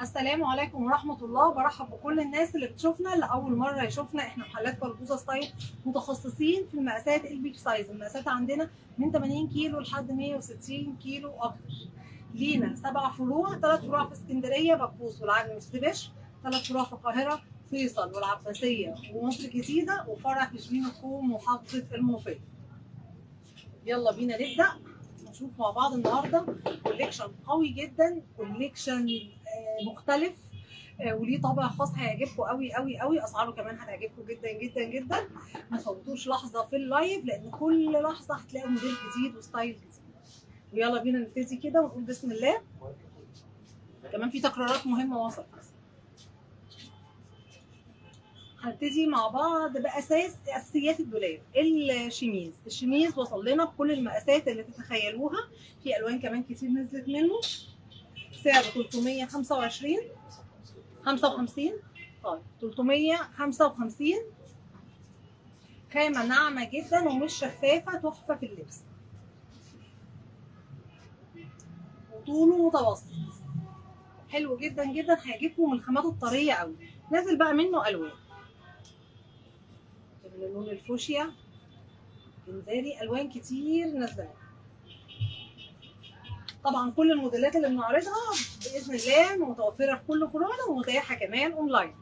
السلام عليكم ورحمة الله. برحب بكل الناس اللي بتشوفنا لأول مرة يشوفنا. احنا محلات بلبوزة ستايل، متخصصين في المقاسات ال big size. المقاسات عندنا من 80 كيلو لحد 160 كيلو أكتر. لينا 7 فروع، 3 فروع في اسكندرية بكوس والعجمي وسيدي، 3 فروع في القاهرة فيصل والعباسية ومصر الجديدة، وفرع في شبين الكوم محافظة المنوفية. يلا بينا نبدأ نشوف مع بعض النهارده collection قوي جدا، collection مختلف وليه طابع خاص هيعجبكم قوي قوي قوي. اسعاره كمان هتعجبكم جدا جدا جدا. ما تفوتوش لحظة في ال live، لان كل لحظة هتلاقوا موديل جديد و style جديد. ويلا بينا نبتدي كده ونقول بسم الله. كمان في تكرارات مهمة وصلت. هنبتدي مع بعض باساس اساسيات الدولاب، الشميز. الشميز وصل لنا بكل المقاسات اللي تتخيلوها، في الوان كمان كتير نزلت منه. سعره 325 55. طيب 355، خامة ناعمة جدا ومش شفافة، تحفة في اللبس، وطوله متوسط، حلو جدا جدا، هيعجبكم من الخامات الطريه قوي. نازل بقى منه الوان، من اللون الفوشيا، جنزاري، الوان كتير نازله. طبعا كل الموديلات اللي بنعرضها باذن الله متوفرة في كل فروعنا ومتاحه كمان اونلاين.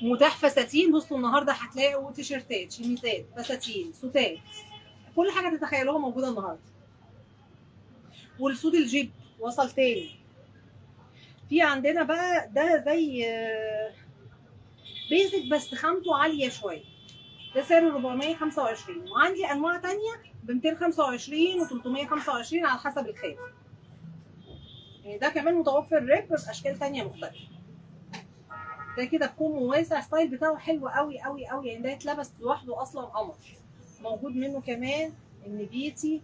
متاح فساتين، بصوا النهارده هتلاقوا تيشرتات، شميزات، فساتين، سوتات، كل حاجة تتخيلوها موجودة النهارده. والسود الجيب وصل تاني. في عندنا بقى ده زي basic بس خامته عالية شوية، ده سعره 425. وعندي انواع تانية ب 225 و 325 على حسب الخامة. يعني ده كمان متوفر rib باشكال تانية مختلفة. ده كده بكم واسع، style بتاعه حلو قوي قوي قوي، يعني ده يتلبس لوحده اصلا قمر. موجود منه كمان النبيتي،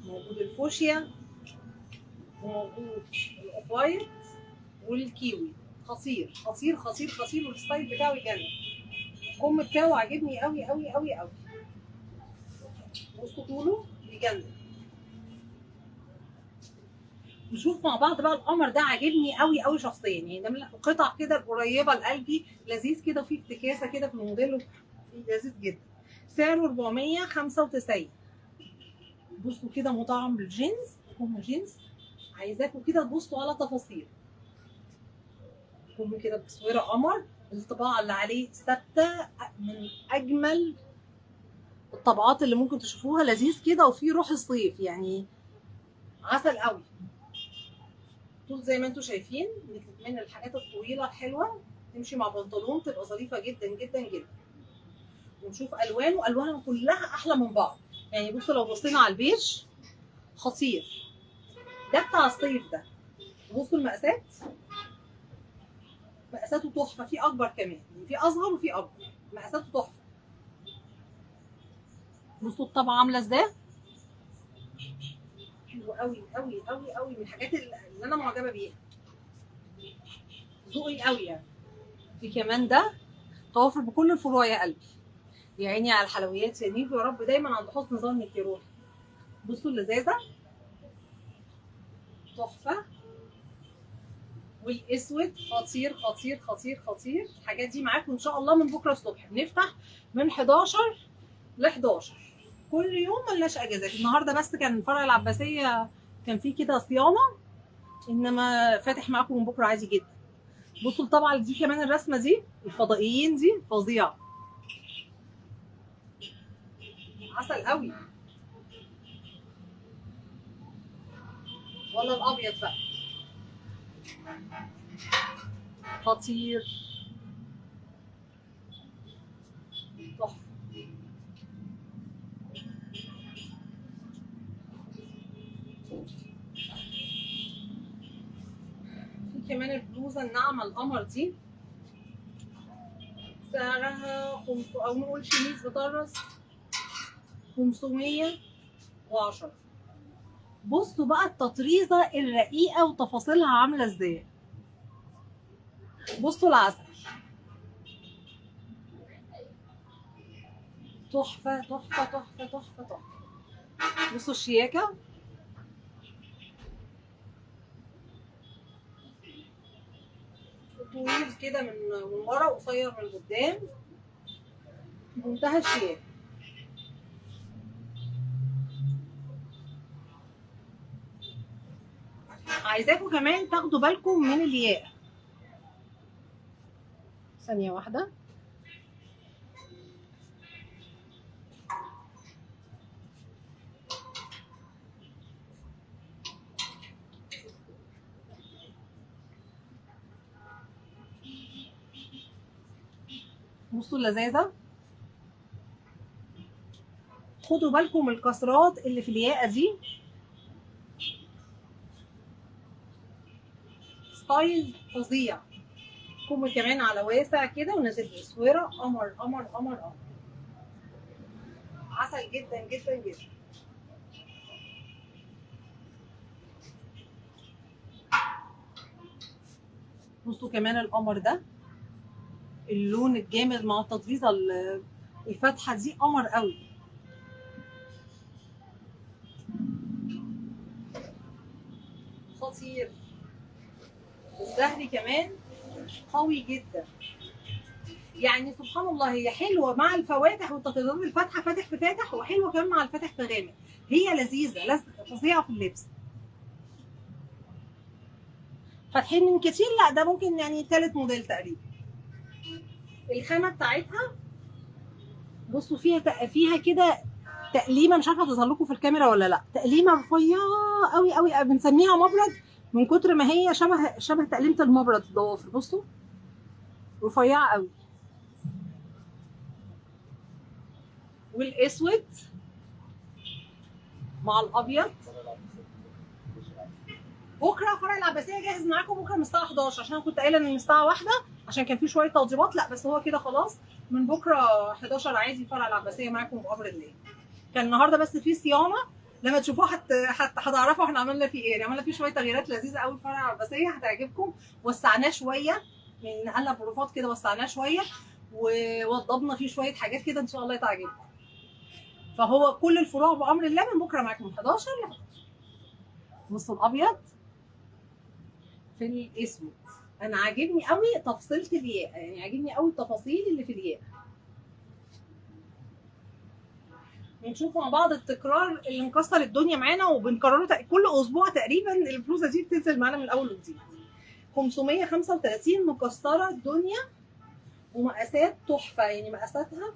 موجود الفوشيا، وموجود ال off white والكيوي. خطير خطير خطير خطير، وال style بتاعه يجنن. الكم بتاعه عاجبني قوي قوي قوي قوي. بصوا طوله بيجنن. نشوف مع بعض بقى القمر ده عاجبني قوي قوي شخصيا، يعني ده من القطع كده القريبة لقلبي، لذيذ كده وفيه افتكاسه كده في موديله، لذيذ جدا. سعره 495. بصوا كده مطعم بالجينز، كم جينز، عايزاكم كده تبصوا على تفاصيل كم كده بتصويره قمر. الطباعة اللي عليه ثابتة، من اجمل الطبعات اللي ممكن تشوفوها، لذيذ كده وفيه روح الصيف، يعني عسل قوي. طول زي ما انتم شايفين، من الحاجات الطويلة الحلوة، تمشي مع بنطلون تبقى ظريفة جدا جدا جدا. ونشوف الوانه، الوانهم كلها احلى من بعض. يعني بصوا لو بصينا على البيج خطير، ده بتاع الصيف ده. بصوا المقاسات، مقاساته تحفة، في اكبر كمان، في اصغر وفي اكبر، مقاساته تحفة. بصوا الطبعة عامله ازاي، حلو قوي قوي قوي قوي، من الحاجات اللي انا معجبه بيها، ذوقي قوي يعني. في كمان ده توفر بكل الفروع يا قلبي، يا عيني على الحلويات يا نيفو، يا رب دايما عند حسن ظنك يا روحي. بصوا اللذاذه تحفة، والاسود خطير خطير خطير خطير. الحاجات دي معاكم ان شاء الله من بكره الصبح، بنفتح من 11 ل 11 كل يوم، ملناش اجازات. النهارده بس كان فرع العباسية كان فيه كده صيانة، انما فاتح معاكم من بكره عادي جدا. بصوا طبعا دي كمان الرسمة دي، الفضائيين دي فظيعة، عسل قوي. ولا الابيض بقى خطير تحفة. في كمان البلوزة الناعمة القمر دي، سعرها او نقول شميز بطرس 510. بصوا بقى التطريزه الرقيقة وتفاصيلها عامله ازاي. بصوا العسل تحفة تحفة تحفة تحفة تحفة. بصوا الشياكه، طويل كده من ورا وقصير من قدام، بمنتهى الشياكه. عايزاكم كمان تاخدوا بالكم من الياقه. ثانية واحدة. بصوا اللذاذه، خدوا بالكم من الكسرات اللي في الياقه دي. style فظيع. كم كمان على واسع كده ونازل باسوره، قمر قمر قمر قمر، عسل جدا جدا جدا. بصوا كمان القمر ده، اللون الجامد مع التطريزه الفاتحة دي، قمر قوي. خطير. الزهري كمان قوي جدا، يعني سبحان الله هي حلوة مع الفواتح والتطريزات الفاتحة، فاتح في فاتح، وحلوه كمان مع الفاتح في غامق. هي لذيذة، فظيعة في اللبس. فاتحين من كتير؟ لا ده ممكن يعني ثالث موديل تقريبا. الخامة بتاعتها بصوا فيها كده تقليمه، مش عارفه تظهر لكم في الكاميرا ولا لا، تقليمه رفيعة قوي قوي، بنسميها مبرد من كتر ما هي شبه تقليمه المبرد الضوافر. بصوا رفيعة قوي. والاسود مع الابيض. بكره فرع العباسية جاهز معاكم بكره من الساعة 11، عشان انا كنت قايله ان من الساعة 1 عشان كان في شوية توضيبات، لا بس هو كده خلاص من بكره 11 عادي فرع العباسية معاكم بامر الله. كان النهارده بس في صيانة، لما تشوفوه هتعرفوا احنا عملنا فيه ايه. يعني عملنا فيه شوية تغييرات لذيذة قوي فرع العباسية هتعجبكم. وسعناه شوية، من نقلنا بروفات كده وسعناه شوية، ووضبنا فيه شوية حاجات كده ان شاء الله تعجبكم. فهو كل الفروع بامر الله من بكره معاكم 11 ل 11. بصوا الابيض في الاسود، انا عاجبني قوي تفصيله الياقه، يعني عاجبني قوي التفاصيل اللي في الياقه. بنشوف مع بعض التكرار اللي مكسر الدنيا معانا وبنكرره كل اسبوع تقريبا. البلوزة دي بتنزل معانا من الاول وجديد. 535 مكسرة الدنيا، ومقاسات تحفة، يعني مقاساتها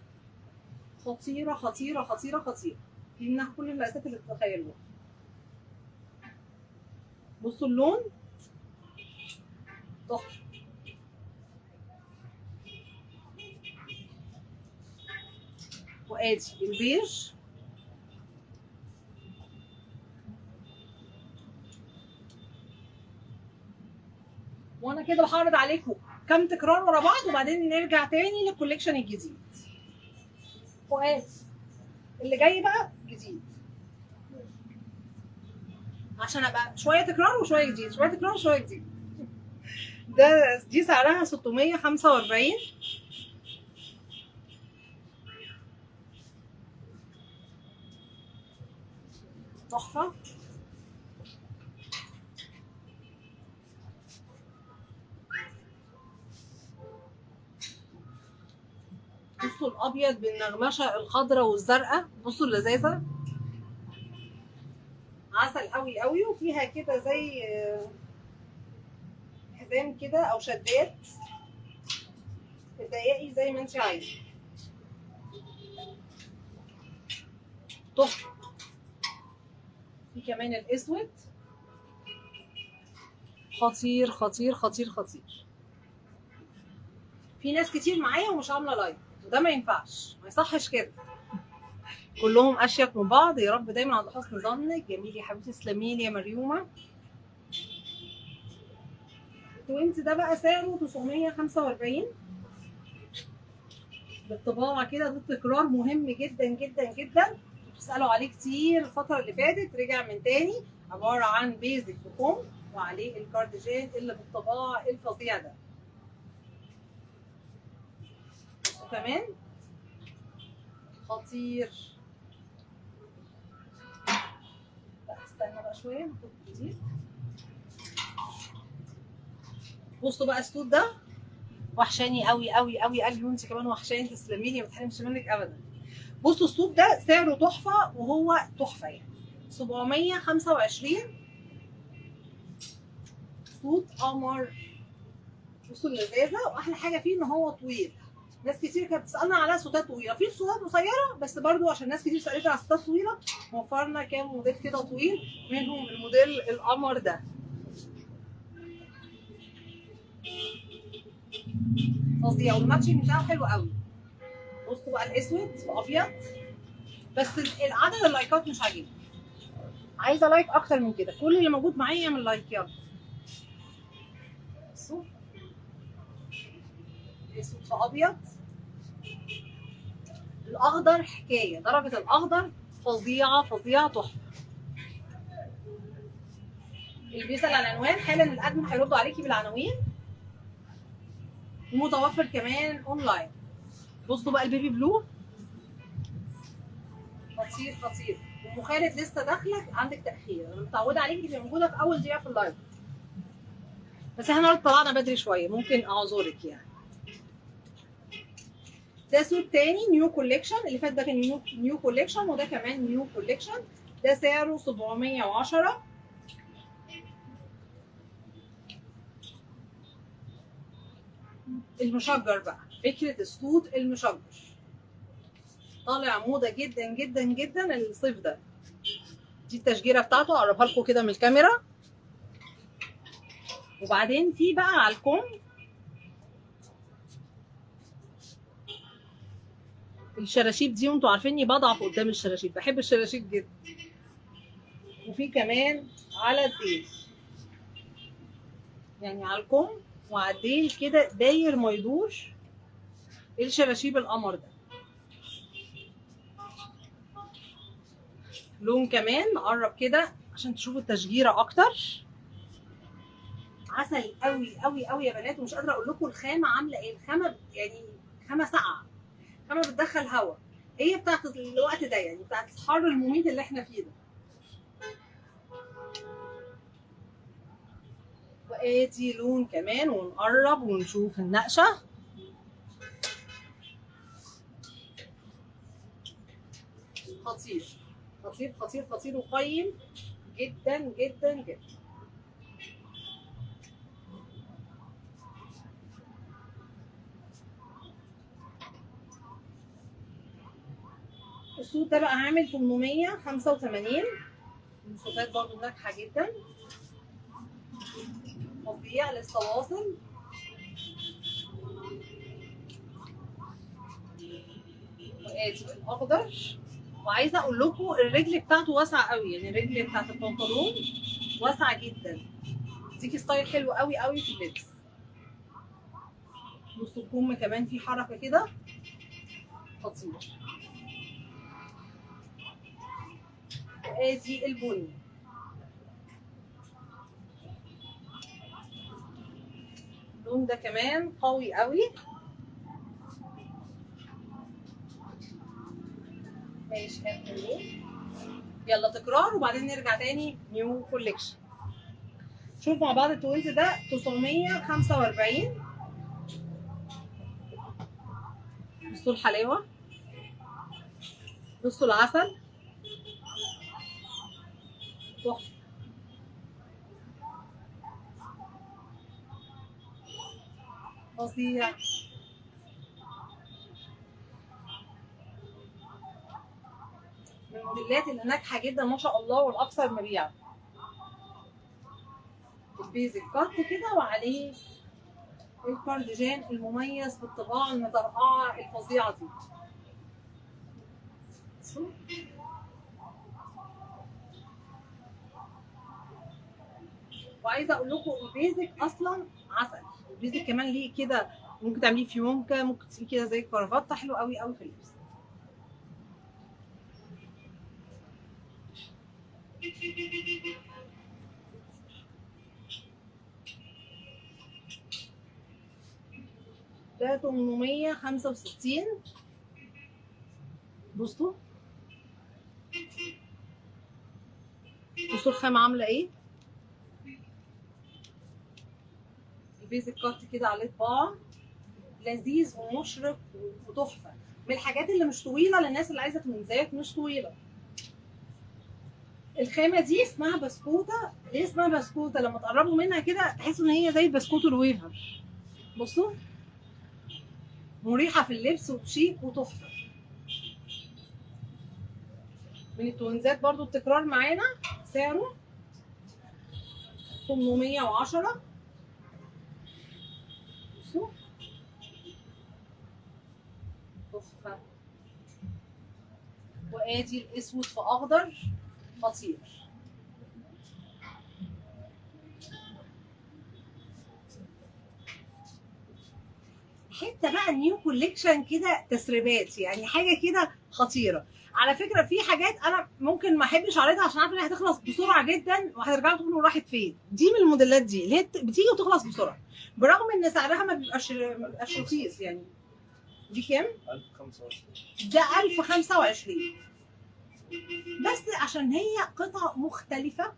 خطيرة خطيرة خطيرة خطيرة، في منها كل المقاسات اللي تتخيلوها. بصوا اللون تحفة. وادي البيج، وانا كده هعرض عليكم كم تكرار ورا بعض وبعدين نرجع تاني لل collection الجديد. فؤاد اللي جاي بقى جديد، عشان ابقى شوية تكرار وشوية جديد، شوية تكرار وشوية جديد. ده دي سعرها 645. تحفة. بصوا الابيض بالنغمشه الخضراء والزرقاء، بصوا اللذاذه، عسل قوي قوي. وفيها كده زي حزام كده او شدات، تضيقي زي ما انت عايزه. تحفة. في كمان الاسود، خطير خطير خطير خطير. في ناس كتير معايا ومش عامله like، وده ما ينفعش، ما يصحش كده. كلهم اشيك من بعض. يا رب دايما عند حسن ظنك. جميل يا حبيبتي، تسلمي لي يا مريومه. التوينز ده بقى سعره 945 بالطباعه كده. ده تكرار مهم جدا جدا جدا، بتسالوا عليه كتير الفترة اللي فاتت، رجع من تاني. عبارة عن basic بكم وعليه الكارديجان اللي بالطباعه الفظيع ده. وكمان خطير. لا استنى بقى شوية ناخد جديد. بصوا بقى السود ده وحشاني قوي قوي قوي قلبي، وانت كمان وحشاني، تسلمي لي، ما تحرمش منك ابدا. بصوا الصوف ده سعره تحفة، وهو تحفة يعني 725. صوت قمر. بصوا اللذاذه، واحلى حاجة فيه ان هو طويل. ناس كتير كانت بتسالنا على سوتات طويلة، في سوتات قصيرة بس برضو عشان ناس كتير سالتنا على سوتات طويلة وفرنا كام موديل كده طويل، منهم الموديل القمر ده. فظيع، وال matching بتاعه حلو قوي. بصوا بقى الاسود في ابيض، بس عدد اللايكات مش عاجبني، عايزه like اكتر من كده. كل اللي موجود معايا يعمل like. يلا بصوا اسود في ابيض، الاخضر حكاية، درجه الاخضر فظيعة فظيعة تحفة. اللي بيسال على العنوان حالا ال admin هيردوا عليكي بالعناوين، ومتوفر كمان اونلاين. بصوا بقى ال baby blue خطير خطير. ام خالد لسه داخله، عندك تاخير، انا متعوده عليكي تبقي موجودة في اول دقيقة في ال live، بس احنا النهارده طلعنا بدري شوية، ممكن اعذرك يعني. ده suit تاني new collection، اللي فات ده كان new collection، وده كمان new collection. ده سعره 710. المشجر بقى، فكرة ال suit المشجر طالع موضة جدا جدا جدا الصيف ده. دي التشجيرة بتاعته، اقربها لكم كده من الكاميرا. وبعدين في بقى على الكم الشراشيب دي، وانتوا عارفيني بضعف قدام الشراشيب، بحب الشراشيب جدا. وفي كمان على الديل، يعني على الكم وعلى الديل كده داير ما يدور الشراشيب القمر ده. لون كمان نقرب كده عشان تشوفوا التشجيره اكتر. عسل قوي قوي قوي يا بنات، ومش قادرة اقول لكم الخامة عامله ايه. الخامة يعني خامة ساقعه، خامة بتدخل هوا، هي بتاعت الوقت ده يعني، بتاعت الحر المميت اللي احنا فيه ده. وادي لون كمان، ونقرب ونشوف النقشه. خطير خطير خطير خطير، وقيم جدا جدا جدا. الصوت ده بقى عامل 885. الصوتات برضو ناجحة جدا، فظيع لسه واصل. وادي الاخضر. وعايزه اقول لكم الرجل بتاعته واسعة قوي، يعني الرجل بتاعت البنطلون واسعة جدا، تديكي style حلو قوي قوي في اللبس. نص الكم كمان في حركة كده خطير. وادي البني. اللون ده كمان قوي قوي. ماشي حلو. يلا تكرار وبعدين نرجع تاني new collection. شوف مع بعض ال twins ده 945. بصوا الحلاوة، بصوا العسل، تحفة. فظيع. من الموديلات اللي ناجحة جدا ما شاء الله والاكثر مبيعا. ال basic cut كده وعليه الكارديجان المميز بالطباعه المطرقعه الفظيعة دي. وعايزه اقول لكم ال basic اصلا عسل، ال basic كمان ليه كده ممكن تعمليه فيونكه، ممكن تسيبيه كده زي الكرافته، حلو قوي قوي في اللبس. ده 865. بصوا بصوا الخامة عاملة ايه، ال basic cut كده عليه طباعة لذيذ ومشرق وتحفه. من الحاجات اللي مش طويلة للناس اللي عايزه twins ات مش طويلة. الخامة دي اسمها بسكوته. ليه اسمها بسكوته؟ لما تقربوا منها كده تحسوا ان هي زي البسكوت الويفر. بصوا مريحه في اللبس وشيك وتحفه. من ال twins ات برضو التكرار معانا، سعره 810. بصوا تحفة. وادي الاسود في اخضر خطير. حتة بقى new collection كده، تسريبات يعني، حاجة كده خطيرة. على فكرة في حاجات انا ممكن ما احبش اعرضها عشان عارفه انها هتخلص بسرعة جدا وهترجعوا تقولوا راحت فين. دي من الموديلات دي اللي هي بتيجي وتخلص بسرعة، برغم ان سعرها ما بيبقاش رخيص يعني. دي كام؟ 1025. ده 1025 بس عشان هي قطعه مختلفة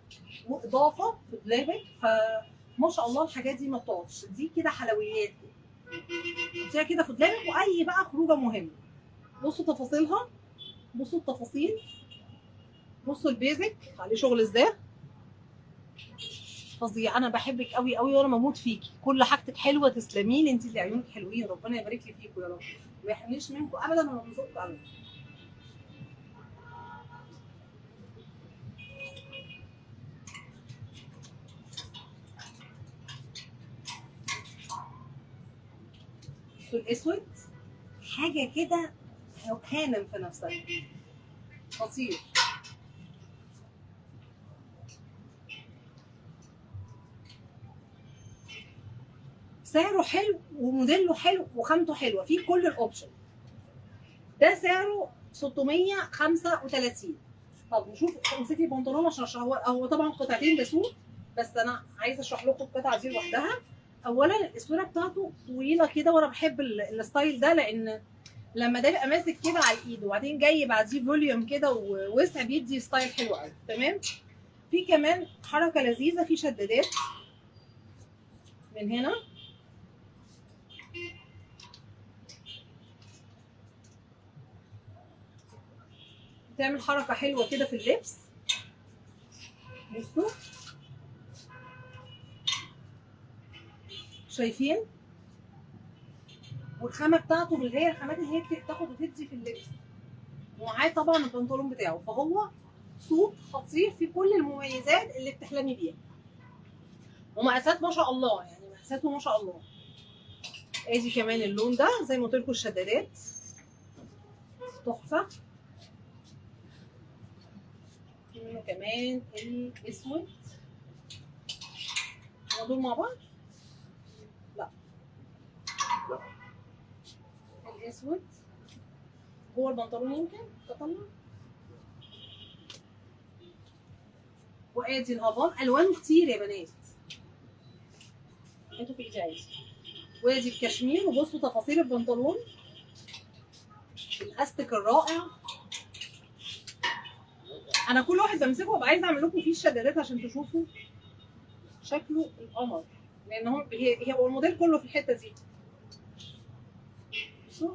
واضافه في دولابك، فما شاء الله الحاجات دي ما بتقعدش. دي كده حلويات حطيها كده في دولابك واي بقى خروجه مهمة. بصوا تفاصيلها، بصوا التفاصيل، بصوا ال basic عليه شغل ازاي فظيع. انا بحبك قوي قوي وانا بموت فيكي، كل حاجتك حلوة، تسلمي لي، انت اللي عيونك حلوين، ربنا يبارك لي فيكم يا رب، ما يحرمنيش منكم ابدا ولا من ذوقكم ابدا. بصوا الاسود حاجة كده هانم في نفسها، خطير. سعره حلو وموديله حلو وخامته حلوة، فيه كل ال option. ده سعره 635. طب نشوف، امسكي البنطلون عشان اشرح. هو طبعا قطعتين ده suit، بس انا عايزه اشرح لكم القطعة دي لوحدها. اولا الاسوره بتاعته طويلة كده، وانا بحب ال style ده لان لما ده يبقى ماسك كده على الايد وبعدين جاي بعديه volume كده ووسع بيدي style حلو قوي. تمام. في كمان حركة لذيذة، في شدادات من هنا، بتعمل حركة حلوة كده في اللبس. بصوا شايفين؟ والخامه بتاعته اللي هي الخامات اللي هي بتاخد وتدي في اللبس، ومعاه طبعا البنطلون بتاعه، فهو suit خطير في كل المميزات اللي بتحلمي بيها، ومقاسات ما شاء الله، يعني مقاساته ما شاء الله. ادي كمان اللون ده زي ما قلت لكم الشدادات تحفة. في منه كمان الاسود. هما دول مع بعض؟ لا لا، الاسود جوه البنطلون يمكن تطلع. وادي الهافان، الوانه كتير يا بنات، انتوا في ايدي عادي. وادي الكشمير، وبصوا تفاصيل البنطلون، الاستك الرائع. انا كل واحد بمسكه ببقى عايزه اعمل لكم فيه الشدادات عشان تشوفوا شكله القمر، لان هو هي هو الموديل كله في الحتة دي. بصوا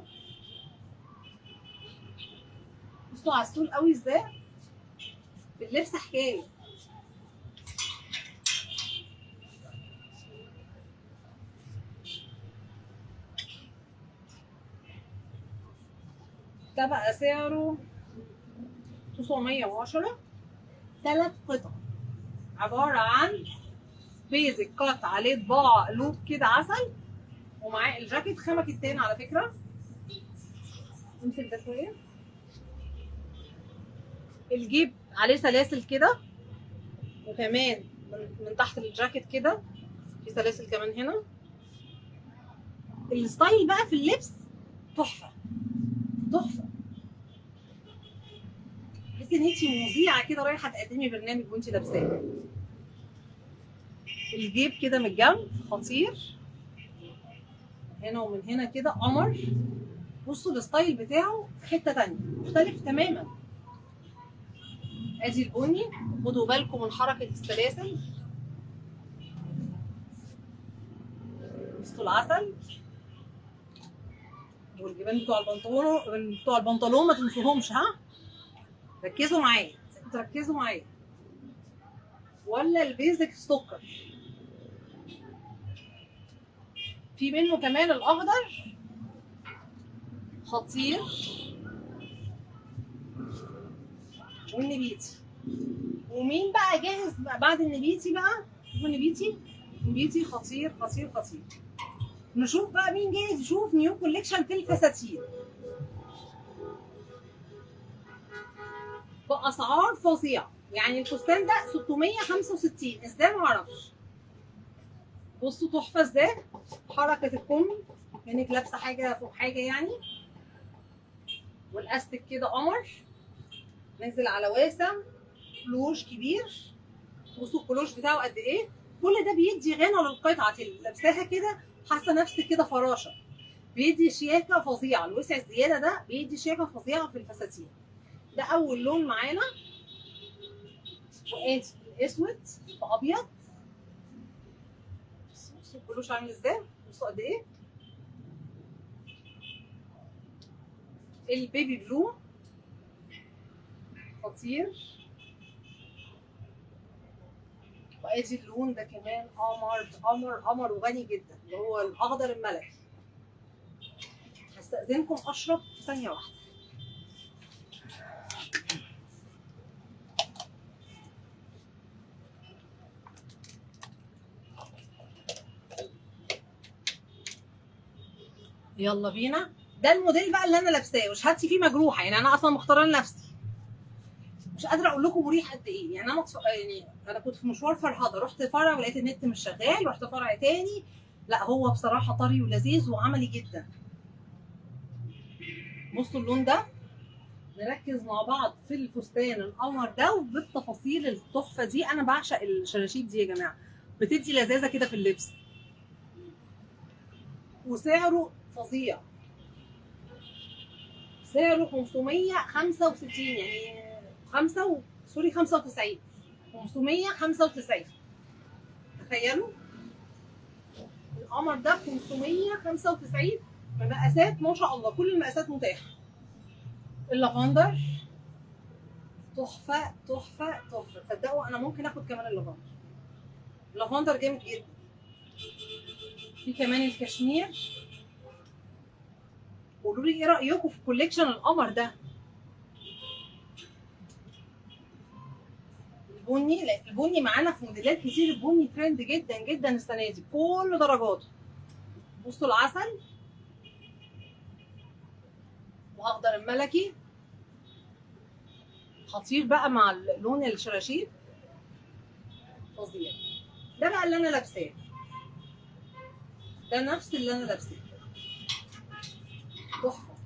بصوا عسول قوي ازاي باللبس، حكاية. ده بقى سعره 910، 3 قطع، عبارة عن basic cut عليه طباعة قلوب كده عسل، ومعاه الجاكيت خامة كتان على فكرة. امسك ده شوية. الجيب عليه سلاسل كده، وكمان من تحت الجاكيت كده في سلاسل كمان هنا. ال style بقى في اللبس تحفة تحفة، تحسي ان انتي مذيعة كده رايحة تقدمي برنامج وانتي لابساه. الجيب كده من الجنب خطير، هنا ومن هنا كده قمر. بصوا ال style بتاعه في حتة تانية مختلف تماما. ادي البني، خدوا بالكم من حركة السلاسل. بصوا العسل، والجبان بتوع البنطلون، بتوع البنطلون ما تنسوهمش، ها ركزوا معايا، تركزوا معايا. ولا ال basic السكر، في منه كمان الاخضر خطير، والنبيتي. ومين بقى جاهز بعد النبيتي بقى؟ والنبيتي، النبيتي خطير خطير خطير. نشوف بقى مين جاهز يشوف new collection في الفساتين باسعار فظيعة. يعني الفستان ده 665، ازاي ما اعرفش. بصوا تحفة ازاي، حركة الكم كانك لابسه حاجة فوق حاجة يعني، والاستك كده قمر نازل على واسع، كلوش كبير. بصوا الكلوش بتاعه قد ايه. كل ده بيدي غنى للقطعه اللي لابساها كده، حاسه نفسك كده فراشه، بيدي شياكه فظيعة. الوسع الزيادة ده بيدي شياكه فظيعة في الفساتين. ده اول لون معانا، وادي الاسود في ابيض. بصوا الكلوش عامل ازاي، بصوا قد ايه. ال baby blue خطير، وادي اللون ده كمان قمر قمر قمر وغني جدا، اللي هو الاخضر الملكي. هستأذنكم اشرب في ثانية واحدة. يلا بينا. ده الموديل بقى اللي انا لابساه، وشهادتي فيه مجروحة، يعني انا اصلا مختاره لنفسي. مش قادرة اقول لكم مريح قد ايه. يعني انا يعني انا كنت في مشوار فرهضه، رحت فرع ولقيت النت مش شغال، رحت فرع تاني، لا هو بصراحة طري ولذيذ وعملي جدا. بصوا اللون ده، نركز مع بعض في الفستان القمر ده وبالتفاصيل التحفة دي. انا بعشق الشراشيب دي يا جماعة، بتدي لذاذه كده في اللبس، وسعره فظيع. سعره 565، يعني 95، 595. تخيلوا القمر ده 595 بمقاسات ما شاء الله، كل المقاسات متاحة. اللافندر تحفة تحفة تحفة، تصدقوا انا ممكن اخد كمان اللافندر. اللافندر جامد جدا. في كمان الكشمير. قولوا لي ايه رايكم في collection القمر ده؟ البني، لا البني معانا في موديلات كتير، البني ترند جدا جدا السنة دي بكل درجاته. بصوا العسل واخضر الملكي خطير بقى مع لون الشراشيب فظيع. ده بقى اللي انا لابساه، ده نفس اللي انا لابساه، تحفة.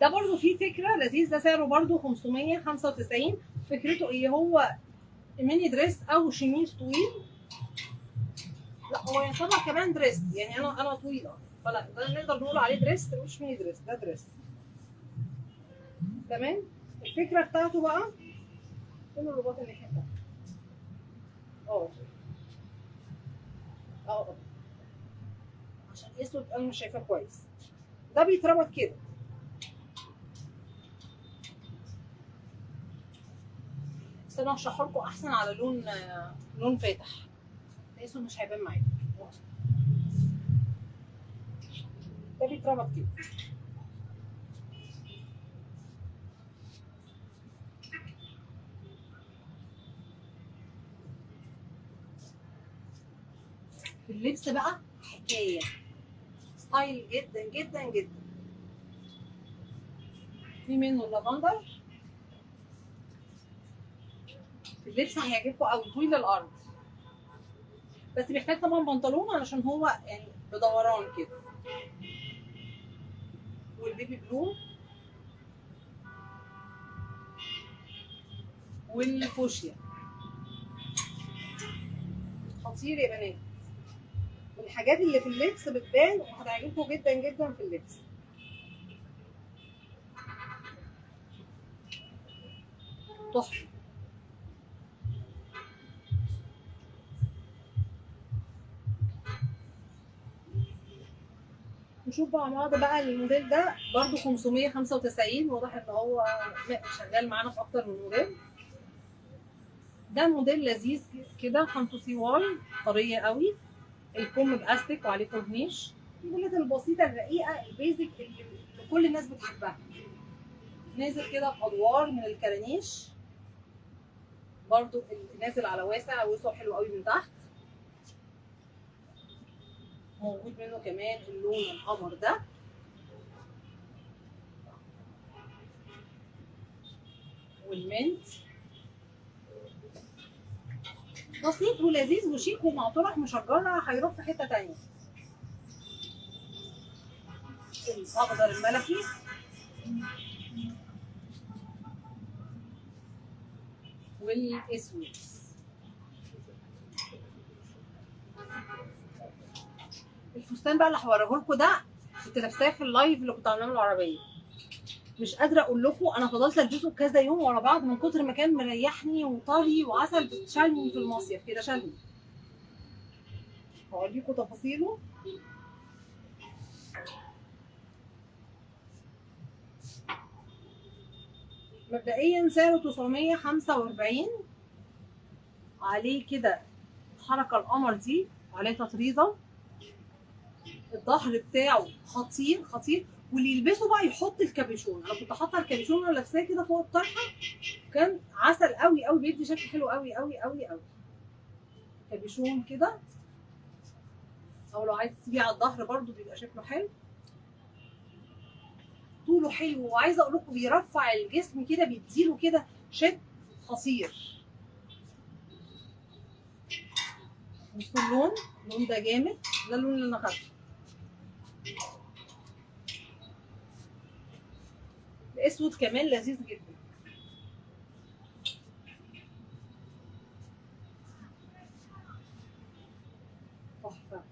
ده برضو فيه فكرة لذيذ، ده سعره برضو 595. فكرته ايه؟ هو mini dress او شميس طويل، لا هو يعتبر كمان dress، يعني انا طويلة فلا ده نقدر نقول عليه dress، مش mini dress، ده dress. تمام. الفكرة بتاعته بقى فين الرباط اللي الناحية التانية؟ اه عشان اسود انا مش شايفاه كويس. ده بيتربط كده، بس انا هشرحه لكم احسن على لون فاتح، الاسود مش هيبان معايا. ده بيتربط كده، في اللبس بقى حكاية، style جدا جدا جدا. في منه اللافندر. في اللبس هيعجبكم قوي، طويل للارض، بس بيحتاج طبعا بنطلون علشان هو يعني بدوران كده. وال baby blue والفوشيا خطير يا بنات. الحاجات اللي في اللبس بتبان وهتعجبكم جدا جدا في اللبس. تحفة. نشوف مع بعض بقى الموديل ده برده 595، واضح ان هو شغال معانا في اكتر من موديل. ده موديل لذيذ كده، خامته CY طرية قوي، الكم باستيك وعليه كورنيش. الموديلات البسيطة الرقيقة ال basic اللي كل الناس بتحبها. نازل كده بادوار من الكرانيش، برده نازل على واسع، وسعه حلو قوي من تحت. موجود منه كمان اللون القمر ده. وال mint. بسيط ولذيذ وشيك، ومع طرح مشجره هيروح في حتة تانية. الاخضر الملكي، والاسود. الفستان بقى اللي هوريه لكم ده كنت لابساه في ال live اللي كنت عاملاه من العربية. مش قادرة اقول لكم، انا فضلت البسه كذا يوم ورا بعض من كتر ما كان مريحني وطري وعسل، شالني في المصيف كده شالني. هوريكم تفاصيله. مبدئيا سعره 945، عليه كده حركة القمر دي، وعليه تطريزه. الظهر بتاعه خطير خطير، واللي يلبسه بقى يحط الكابيشون. انا كنت حاطه الكابيشون وانا لابساه كده فوق الطرحة، كان عسل قوي قوي، بيدي شكل حلو قوي قوي قوي قوي. كابيشون كده، او لو عايز تسيبيه على الظهر برده بيبقى شكله حلو. طوله حلو، وعايزه اقول لكم بيرفع الجسم كده، بيديله كده شد خطير. بصوا اللون، اللون ده جامد، ده اللون اللي انا خدته. الاسود كمان لذيذ جدا. تحفة.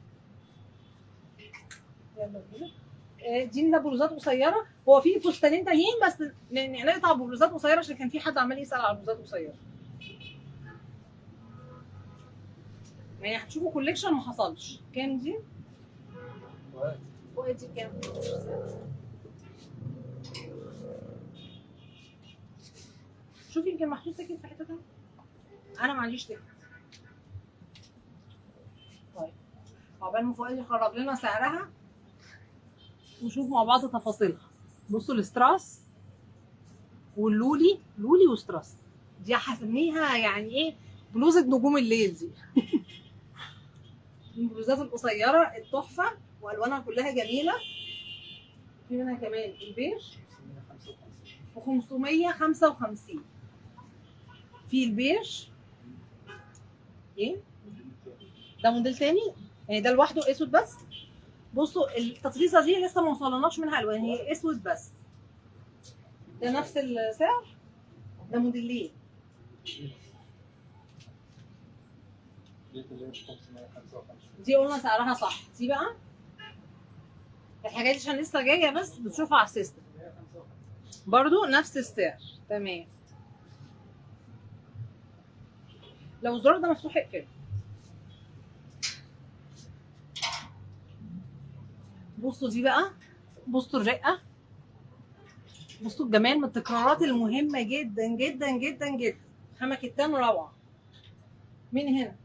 يلا بينا. دي لنا بلوزات قصيرة، هو في فستانين تانيين بس نقطع بلوزات قصيرة عشان كان في حد عمال يسال على بلوزات قصيرة. يعني هتشوفوا collection ما حصلش. كام دي؟ فوق دي كام؟ شوفي يمكن محطوط ticket في حتة تانية. انا ما عنديش ticket. طيب عقبال ما فؤاد يخرج لنا سعرها ونشوف مع بعض تفاصيلها. بصوا الاستراس واللولي، لولي وستراس، دي هسميها يعني ايه، بلوزة نجوم الليل دي. البلوزات القصيرة التحفة والوانها كلها جميلة. في منها كمان البيج ب 555. في البيج ايه ده موديل تاني، يعني ده لوحده اسود بس. بصوا التطريزه دي لسه ما وصلناش منها الوان، هي اسود بس. ده نفس السعر، ده موديلين. دي قلنا سعرها صح. دي بقى الحاجات دي عشان لسه جاية بس بتشوفها على ال system برضو نفس السعر. تمام. لو الزرار ده مفتوح اقفله. بصوا دي بقى، بصوا الرقة، بصوا الجمال، من التكرارات المهمة جدا جدا جدا جدا. خامة كتان روعه. من هنا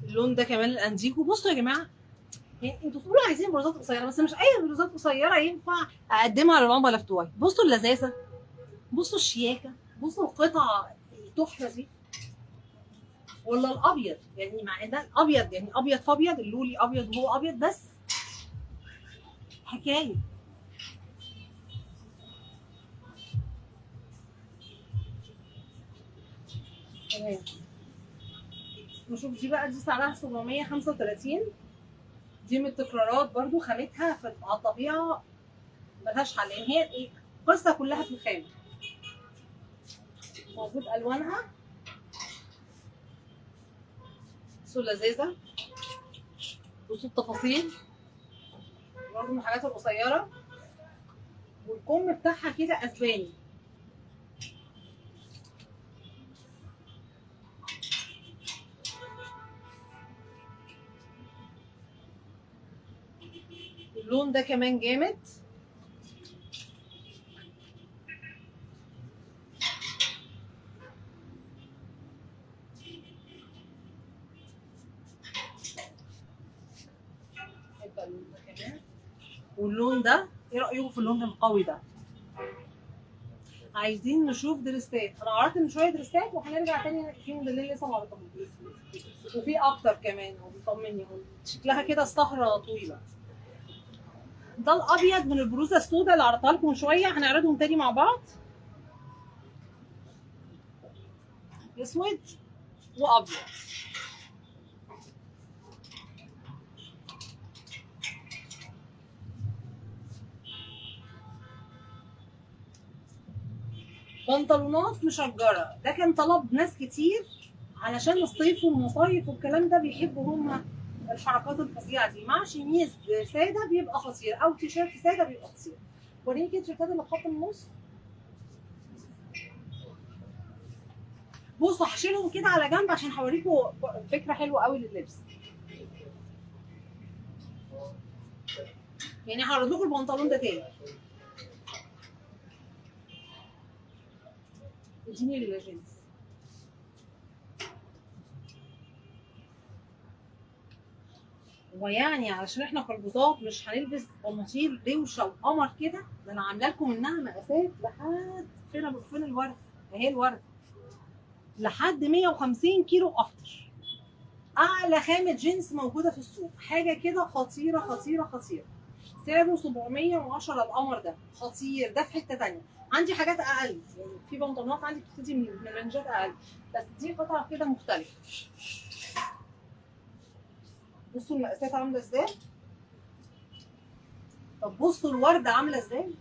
اللون ده كمان الانديكو. بصوا يا جماعة، يعني انتوا بتقولوا عايزين بلوزات قصيرة، بس مش اي بلوزات قصيرة ينفع اقدمها للعملاء بتوعي. بصوا اللذاذه، بصوا الشياكه، بصوا القطعة التحفة دي. ولا الابيض، يعني مع ان ده الابيض يعني ابيض فابيض، اللولي ابيض وهو ابيض، بس حكاية. تمام. نشوف دي بقى، دي سعرها 735. دي من التكرارات برضو، خامتها في على الطبيعة ملهاش حل، يعني هي القصة كلها في الخامة. موجود الوانها، بصوا لذيذة، بصوا التفاصيل برضو من الحاجات القصيرة، والكم بتاعها كده اسباني. اللون ده كمان جامد. اللون ده كمان، واللون ده ايه رايكم في اللون القوي ده؟ عايزين نشوف دريسات. انا عرضت من شوية دريسات وهنرجع تاني في موديلين لسه ما عرضتهمش، وفي اكتر كمان. هو بيطمني، شكلها كده السهرة طويلة. ده الابيض من البروزه السوداء اللي عرضتها لكم من شوية، هنعرضهم تاني مع بعض. اسود وابيض. بنطلونات مشجره، ده كان طلب ناس كتير علشان الصيف والمصايف والكلام ده، بيحبوا هم الحركات الفظيعة دي. مع شميز ساده بيبقى خطير، او تيشيرت ساده بيبقى خطير. وريني كده التيشيرتات اللي بخط النص. بصوا هشيلهم كده على جنب عشان هوريكم فكرة حلوة قوي لللبس. يعني هعرض لكم البنطلون ده تاني. اديني الجينز. ويعني علشان احنا قلبوزات مش هنلبس بناطيل روشه وقمر كده، ده انا عامله لكم منها مقاسات لحد فين؟ فين الورد؟ اهي الورد لحد 150 كيلو اكتر. اعلى خامة جينز موجودة في السوق، حاجة كده خطيرة خطيرة خطيرة. سعره 710 القمر ده خطير، ده في حتة ثانية. عندي حاجات اقل، يعني في بنطلونات عندي بتبتدي من رنجات اقل، بس دي قطعه كده مختلفة. بصوا المقاسات عامله ازاي. طب بصوا الورده عامله ازاي،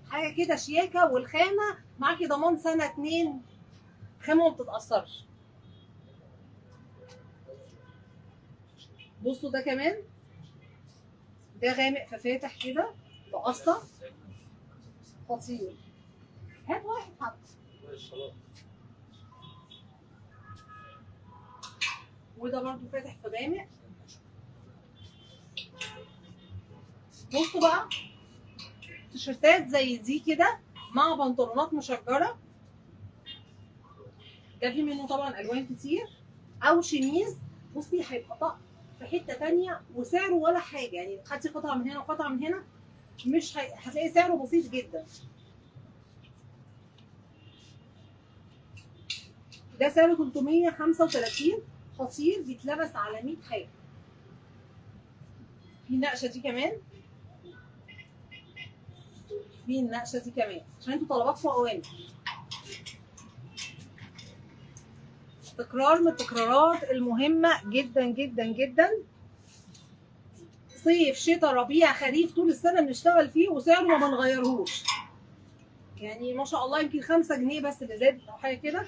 حاجة كده شياكه، والخامه معاكي ضمان سنة 2، خامة ما بتتاثرش. بصوا ده كمان، ده غامق ففاتح كده بقصة خطير. هات واحد حتى. وده برضو فاتح في غامق. بصوا بقى تيشرتات زي دي كده مع بنطلونات مشجره، ده في منه طبعا الوان كتير، او شميز. بصي هيبقى طقم في حتة تانية وسعره ولا حاجة، يعني خدتي قطعه من هنا وقطعه من هنا مش هتلاقي سعره بسيط جدا. ده سعره 335، خطير، بيتلبس على 100 حاجة. في النقشه دي كمان، في النقشه دي كمان، عشان انتوا طلباتكم اوامر. تكرار من التكرارات المهمة جدا جدا جدا. صيف شتاء ربيع خريف طول السنة بنشتغل فيه، وسعره ما بنغيرهوش. يعني ما شاء الله يمكن 5 جنيه بس اللي زادت او حاجة كده.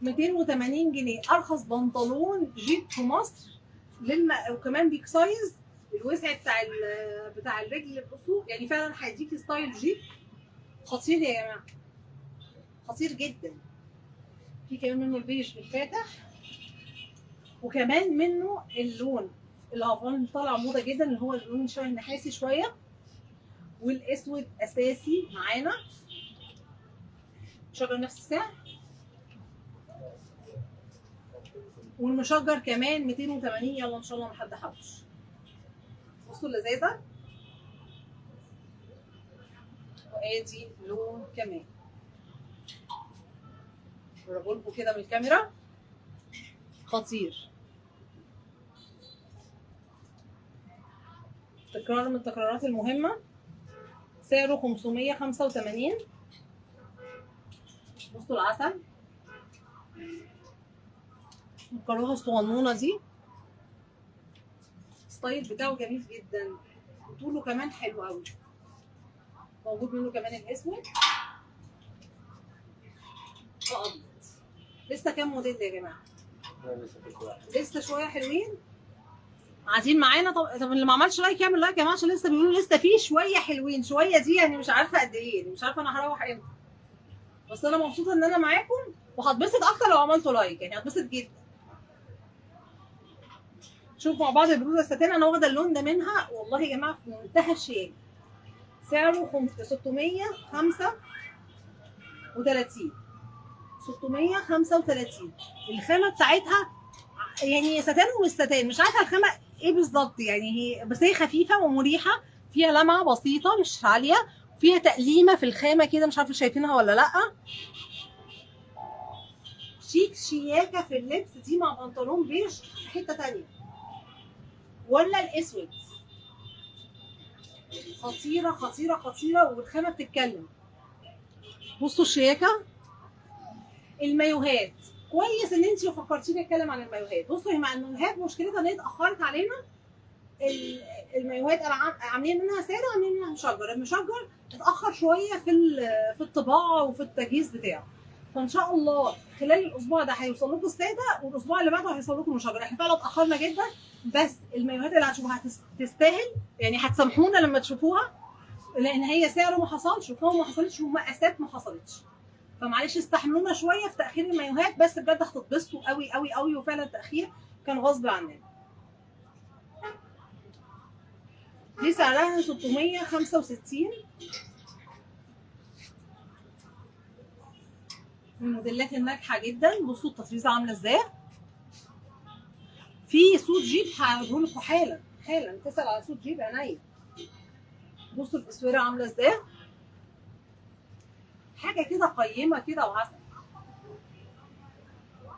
280 جنيه ارخص بنطلون جيب في مصر وكمان big size، الوسع بتاع الرجل. بصوا يعني فعلا هيديكي style جيب خطير يا جماعة، خطير جدا. في كمان منه البيج الفاتح، وكمان منه اللون الهافان طالع موضة جدا، اللي هو اللون شوية النحاسي شوية، والاسود اساسي معانا. شجر نفس السعر، والمشجر كمان 280. يلا ان شاء الله ما حد حوش. بصوا اللذاذه، وادي لون كمان. قربوا كده من الكاميرا، خطير. تكرار من التكرارات المهمة. سعره 585. بصوا العسل، الكروه الصغنونه دي، ستايل بتاعه جميل جدا، وطوله كمان حلو قوي. موجود منه كمان الاسود وابيض. لسه كام موديل يا جماعة؟ لسه شوية حلوين قاعدين معانا. طب اللي ما عملش like يعمل like يا جماعة، عشان لسه بيقولوا لسه في شوية حلوين. شوية دي يعني مش عارفه قد ايه، مش عارفه انا هروح امتى، بس انا مبسوطة ان انا معاكم، وهتبسط اكتر لو عملتوا like، يعني هتبسط جدا. شوفوا مع بعض البلوزة الستان، انا واخده اللون ده منها والله يا جماعة في منتهى الشياكه. سعره 635، 635. الخامة بتاعتها يعني ستان ومش ستان، مش عارفه الخامة ايه بالظبط يعني، هي بس هي خفيفة ومريحه، فيها لمعة بسيطة مش عالية، فيها تقليمه في الخامة كده، مش عارفه شايفينها ولا لا. شيك شياكه في اللبس دي مع بنطلون بيج في حتة ثانية، ولا الاسود. خطيرة خطيرة خطيرة، والخامه بتتكلم. بصوا الشياكه. المايوهات كويس ان انت فكرتيني اتكلم عن المايوهات. بصوا هي مع المايوهات مشكلتها ان هي اتاخرت علينا. المايوهات عاملين منها ساده وعاملين منها مشجر. المشجر اتاخر شوية في الطباعة وفي التجهيز بتاعه، فان شاء الله خلال الاسبوع ده هيوصل لكم السادة، والاسبوع اللي بعده هيوصل لكم المشجر. احنا فعلا اتاخرنا جدا، بس المايوهات اللي هتشوفوها تستاهل يعني، هتسامحونا لما تشوفوها، لان هي سعره ما حصلش وخامه ما حصلتش ومقاسات ما حصلتش. فمعلش استحملونا شوية في تاخير المايوهات، بس بجد هتتبسطوا قوي قوي قوي، وفعلا التاخير كان غصب عننا. دي سعرها 665، من الموديلات الناجحة جدا. بصوا التطريزه عامله ازاي. في suit جيب هوريه لكم حالا حالا، تسال على suit جيب عينيا. بصوا الاسوره عامله ازاي، حاجة كده قيمة كده وعسل.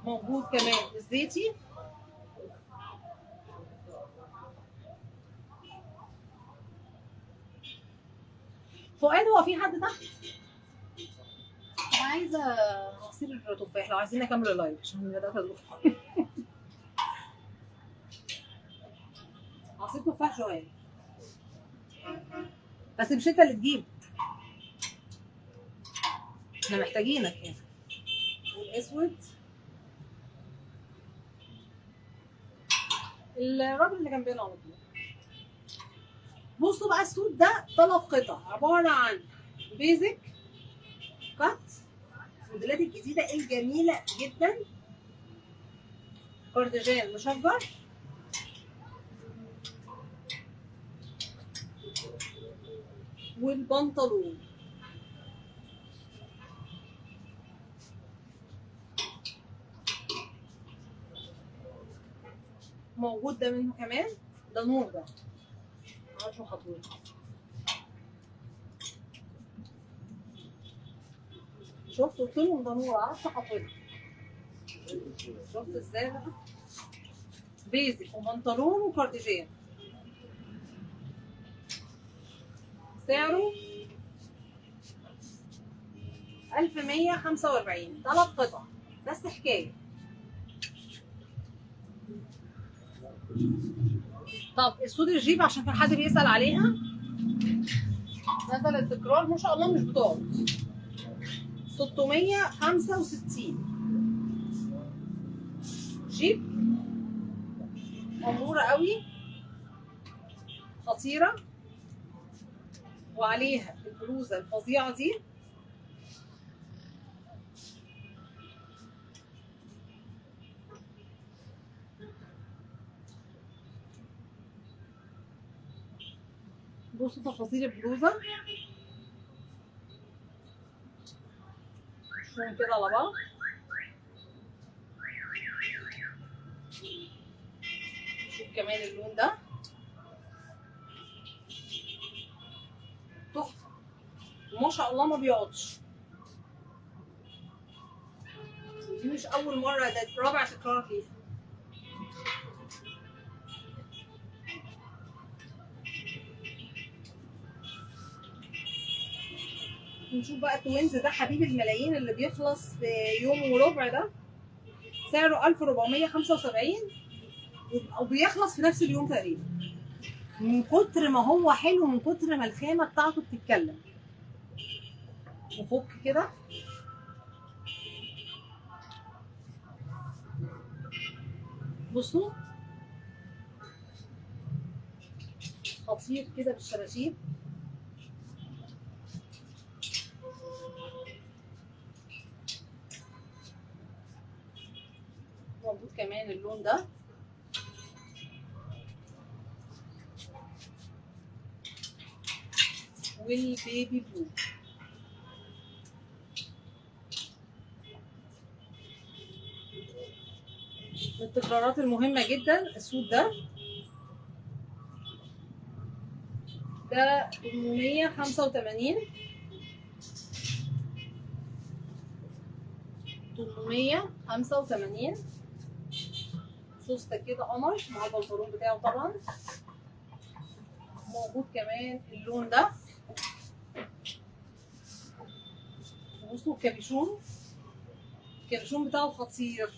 موجود كمان الزيتي، فؤاد هو في حد تحت؟ انا عايزه عصير تفاح لو عايزين اكمل ال live عشان بدات ادوخ. عصير تفاح شوية بس مش انت اللي تجيب، احنا محتاجينك يعني. والاسود الراجل اللي جنبنا على طول. بصوا بقى ال suit ده 3 قطع، عبارة عن basic cut، الموديلات الجديدة الجميلة جدا، كارديجان مشجر، والبنطلون. موجود ده منه كمان، ده نور ده عارفه خطوة. شفت قلت لهم ده نور، عارفه خطوة. شفت ازاي بقى؟ basic وبنطلون وكارديجان. سعره 1145، 3 قطع بس حكاية. طب ال suit الجيب عشان كان حد بيسأل عليها، نزل التكرار ما شاء الله مش بتقعد. 665 جيب أمورة قوي خطيرة، وعليها البلوزة الفظيعة دي. بصوا تفاصيل البلوزة، شوفوا كده على بعض. شوف كمان اللون ده تحفة وما شاء الله ما بيقعدش. ودي مش أول مرة، ده رابع تكرار ليها. نشوف بقى ال twins ده حبيب الملايين اللي بيخلص في يوم وربع، ده سعره 1475 وبيخلص في نفس اليوم تقريبا، من كتر ما هو حلو، من كتر ما الخامة بتاعته بتتكلم. وفك كده بصوا خطير كده بالشراشيب. موجود كمان اللون ده. وال baby blue. من التكرارات المهمة جدا ال suit ده، ده 885، 885. سوسته كده قمر مع البنطلون بتاعه طبعا. موجود كمان اللون ده. بصوا الكابيشون، الكابيشون بتاعه خطير.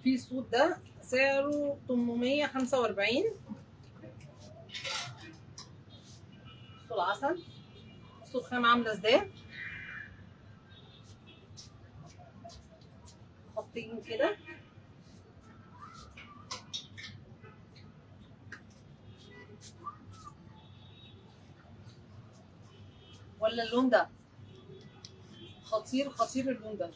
في الصوت ده سعره 845. بصوا العسل، بصوا الخامة عاملة ازاي، خطين كده. ولا اللون ده خطير خطير، اللون ده.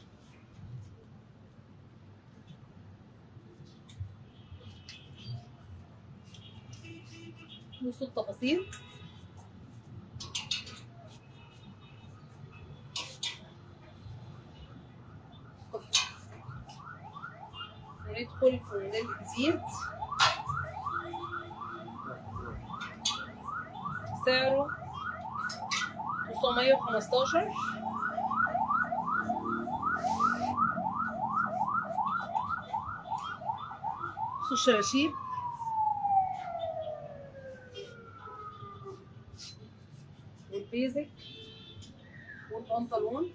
بصوا التفاصيل. وندخل في موديل جديد سعره 915. بصوا الشراشيب، والبيزك والبنطلون.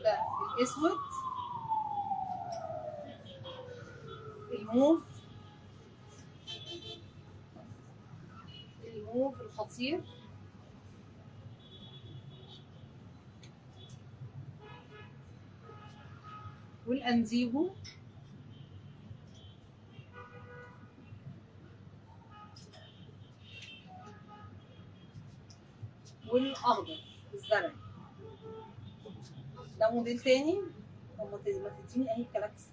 ده الاسود، الموف، الموف الخطير. والانديجو. والاخضر الزرع. ده موديل تاني. طب ما تديني اي كلاكس.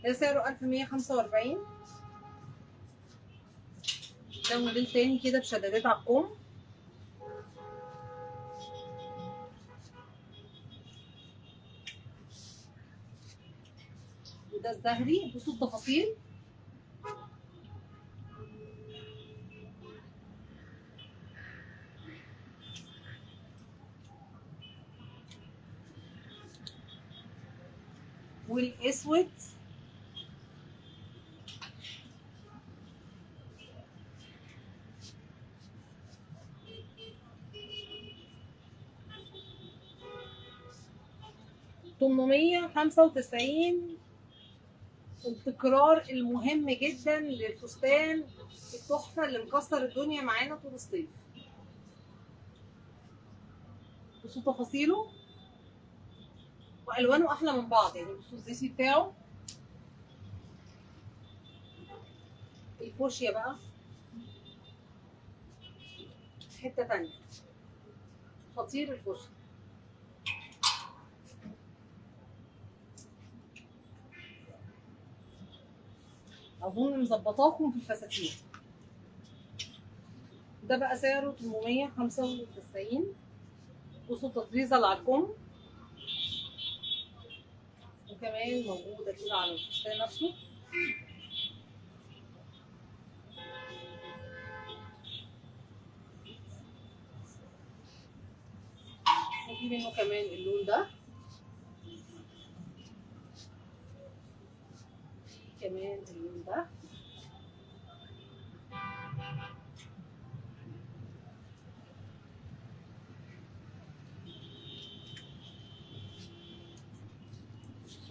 ده سعره 1145. ده موديل تاني كده بشدادات على الكم. وده الزهري. بصوا التفاصيل. والاسود. $895. التكرار المهم جدا للفستان التحفة اللي مكسر الدنيا معانا طول الصيف. بصوا تفاصيله والوانه احلى من بعض، يعني بصوا الزيتي بتاعه. الفوشيا بقى حتة تانية، خطير الفوشيا. اظن مظبطاكم في الفساتين. ده بقى سعره 895. بصوا التطريزه اللي على الكم، وكمان موجودة كده على الفستان نفسه. وفي منه كمان اللون ده، كمان اللون ده.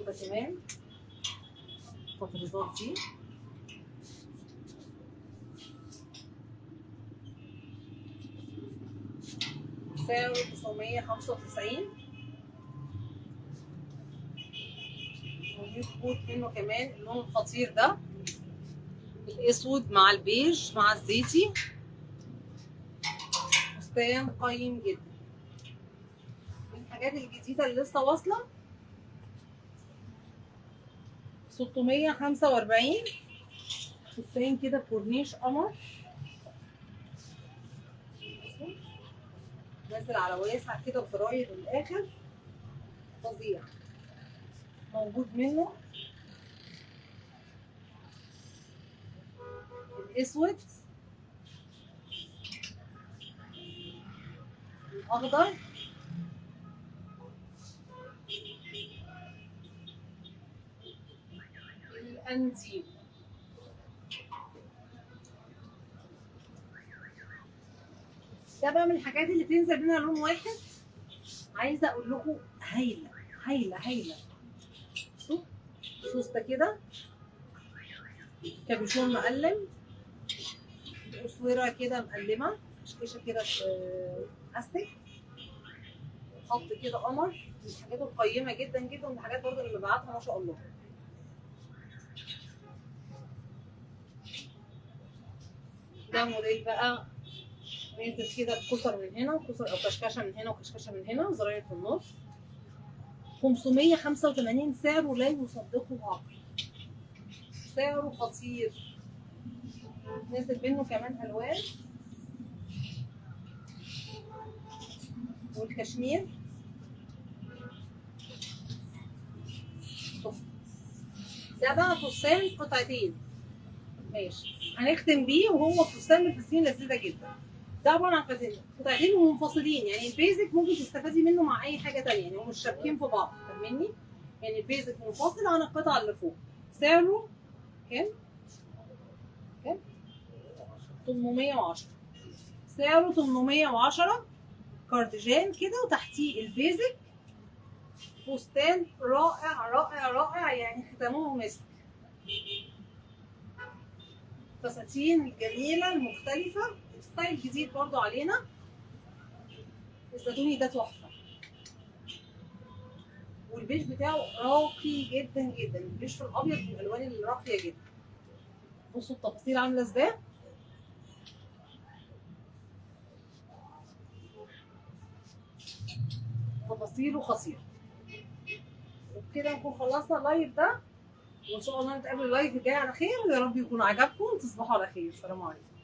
ده كمان التطريزات دي. سعره 995. موجود منه كمان اللون الخطير ده، الاسود مع البيج مع الزيتي، فستان قيم جدا. من الحاجات الجديدة اللي لسه واصله 645، فستان كده كورنيش قمر، نازل على واسع كده وزراير للاخر، فظيع. موجود منه الاسود، الاخضر، الانتيم. ده بقى من الحاجات اللي بتنزل منها لون واحد، عايزه اقول لكم هايلة هايلة هايلة. بصوا سوسته كده، كابيشون مقلم، قصويره كده مقلمه، كشكشه كده في استك، خط كده قمر. من الحاجات القيمة جدا جدا، ومن الحاجات برضه اللي مبيعاتها ما شاء الله. ده موديل بقى نازل كده بكسر من هنا وكسر او كشكشه من هنا وكشكشه من هنا، وزراير في النص. 585 سعره لا يصدقه عقل، سعره خطير. نازل منه كمان الوان، والكشمير. ده بقى فستان قطعتين، ماشي هنختم بيه، وهو فستان من الفساتين لذيذة جدا. ده عبارة عن قطعتين ومنفصلين، يعني ال basic ممكن تستفادي منه مع اي حاجة ثانية، يعني هم مش شابكين في بعض، فاهميني؟ يعني ال basic منفصل عن القطعة اللي فوق. سعره كام؟ كام؟ 810. سعره 810، كارديجان كده وتحتيه ال basic. فستان رائع رائع رائع، يعني ختامه مسك. فساتين الجميلة المختلفة، style جديد برضو علينا. الزيتوني ده تحفة، والبيج بتاعه راقي جدا جدا، البيج في الابيض من الالوان الراقية جدا. بصوا التفاصيل عامله ازاي. تفاصيله خطيرة. وبكده نكون خلصنا ال live ده، وان شاء الله نتقابل ال live الجاي على خير، ويا رب يكون عجبكم. تصبحوا على خير، السلام عليكم.